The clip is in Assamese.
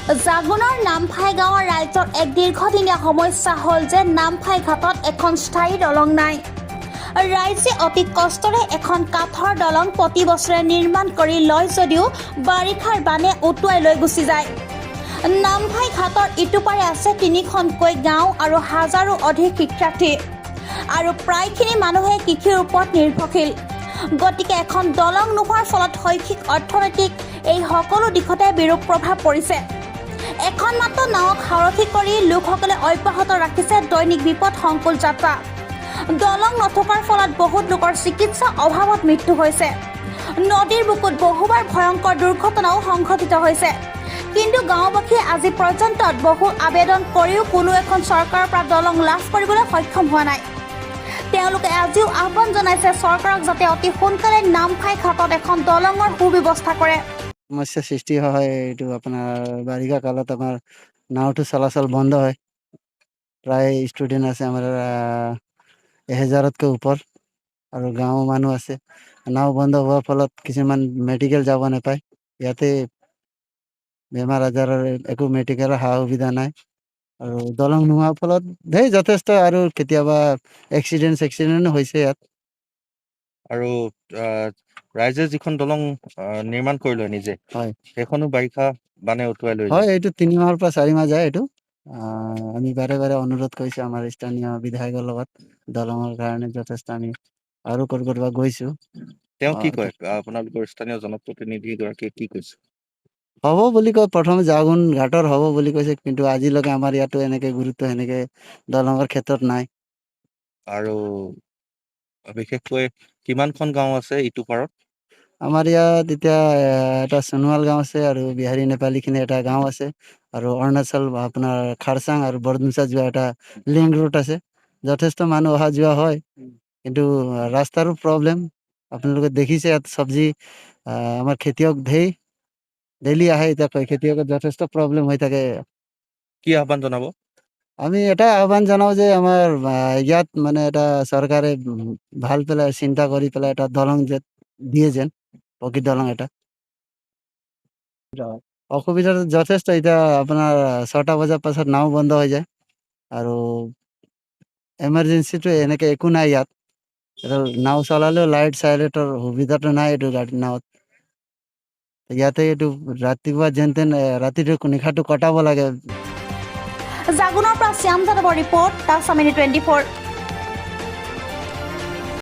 জাগুনৰ নামফাই গাঁৱৰ ৰাইজৰ এক দীৰ্ঘদিনীয়া সমস্যা হ'ল যে নামফাই ঘাটত এখন স্থায়ী দলং নাই। ৰাইজে অতি কষ্টৰে এখন কাঠৰ দলং প্ৰতি বছৰে নিৰ্মাণ কৰি লয় যদিও বাৰিষাৰ বানে উটুৱাই লৈ গুচি যায়। নামফাই ঘাটৰ ইটো পাৰে আছে তিনিখনকৈ গাঁও আৰু হাজাৰো অধিক শিক্ষাৰ্থী আৰু প্ৰায়খিনি মানুহে কৃষিৰ ওপৰত নিৰ্ভৰশীল। গতিকে এখন দলং নোহোৱাৰ ফলত শৈক্ষিক, অৰ্থনৈতিক এই সকলো দিশতে বিৰূপ প্ৰভাৱ পৰিছে। এখন মাত্ৰ নাৱক সাৰথি কৰি লোকসকলে অব্যাহত ৰাখিছে দৈনিক বিপদ সংকুল যাত্ৰা। দলং নথকাৰ ফলত বহুত লোকৰ চিকিৎসা অভাৱত মৃত্যু হৈছে। নদীৰ বুকুত বহুবাৰ ভয়ংকৰ দুৰ্ঘটনাও সংঘটিত হৈছে। কিন্তু গাঁওবাসীয়ে আজি পৰ্যন্ত বহু আবেদন কৰিও কোনো এখন চৰকাৰৰ পৰা দলং লাভ কৰিবলৈ সক্ষম হোৱা নাই। তেওঁলোকে আজিও আহ্বান জনাইছে চৰকাৰক যাতে অতি সোনকালে নামফাই ঘাটত এখন দলঙৰ সুব্যৱস্থা কৰে। সমস্যাৰ সৃষ্টি হয়। এইটো আপোনাৰ বাৰিষা কালত আমাৰ নাওটো চলাচল বন্ধ হয়। প্ৰায় ষ্টুডেণ্ট আছে আমাৰ 1000তকৈ ওপৰ আৰু গাঁৱৰ মানুহ আছে। নাও বন্ধ হোৱাৰ ফলত কিছুমান মেডিকেল যাব নাপায়। ইয়াতে বেমাৰ আজাৰৰ একো মেডিকেলৰ সা সুবিধা নাই আৰু দলং নোহোৱাৰ ফলত ধেৰ যথেষ্ট আৰু কেতিয়াবা এক্সিডেণ্ট চেক্সিডেণ্টো হৈছে ইয়াত। আৰু ৰাইজে যিখন দলং নিৰ্মাণ কৰি লয় নিজে, সেইখনো বাৰিষা বানে উটুৱাই লৈ হয় যায়। এইটো 3 মাহৰ পৰা 4 মাহ যায় এইটো। আমি বাৰে বাৰে অনুৰোধ কৰিছোঁ আমাৰ স্থানীয় বিধায়কৰ লগত দলঙৰ কাৰণে। যথেষ্ট আমি আৰু ক'ত ক'ৰবাত গৈছোঁ। তেওঁ কি কয়? আপোনালোকৰ স্থানীয় জনপ্ৰতিনিধিগৰাকীয়ে কি কৈছে? হ'ব বুলি কয়। প্ৰথমে জাগুন ঘাটৰ হ'ব বুলি কৈছে, কিন্তু আজিলৈকে আমাৰ ইয়াতো এনেকে গুৰুত্ব সেনেকে দলঙৰ ক্ষেত্ৰত নাই। আৰু বিশেষকৈ কিমানখন গাঁও আছে ইটো পাৰত? আমাৰ ইয়াত এতিয়া এটা সোণোৱাল গাঁও আছে আৰু বিহাৰী নেপালীখিনি এটা গাঁও আছে আৰু অৰুণাচল আপোনাৰ খাৰচাং আৰু বৰদুমচা যোৱা এটা লিংক ৰোড আছে। যথেষ্ট মানুহ অহা যোৱা হয়, কিন্তু ৰাস্তাৰো প্ৰব্লেম। আপোনালোকে দেখিছে ইয়াত চব্জি আমাৰ খেতিয়ক ধেৰ ডেইলি আহে। এতিয়া খেতিয়কৰ যথেষ্ট প্ৰব্লেম হৈ থাকে। কি আহ্বান জনাব? আমি এটাই আহ্বান জনাওঁ যে আমাৰ ইয়াত মানে এটা চৰকাৰে ভাল পেলাই চিন্তা কৰি পেলাই এটা দলং যে দিয়ে যেন, পকী দলং এটা। অসুবিধাটো যথেষ্ট। এতিয়া আপোনাৰ 6টা বজাৰ পাছত নাও বন্ধ হৈ যায় আৰু এমাৰ্জেঞ্চিটো এনেকে একো নাই ইয়াত। এটা নাও চলালেও লাইট চাইটৰ সুবিধাটো নাই এইটো গাড়ী নাৱত। ইয়াতে এইটো ৰাতিপুৱা যেন তেন ৰাতিটো নিশাটো কটাব লাগে। জাগুনৰ পৰা শ্যাম যাদৱৰ ৰিপৰ্ট, the Samini 24।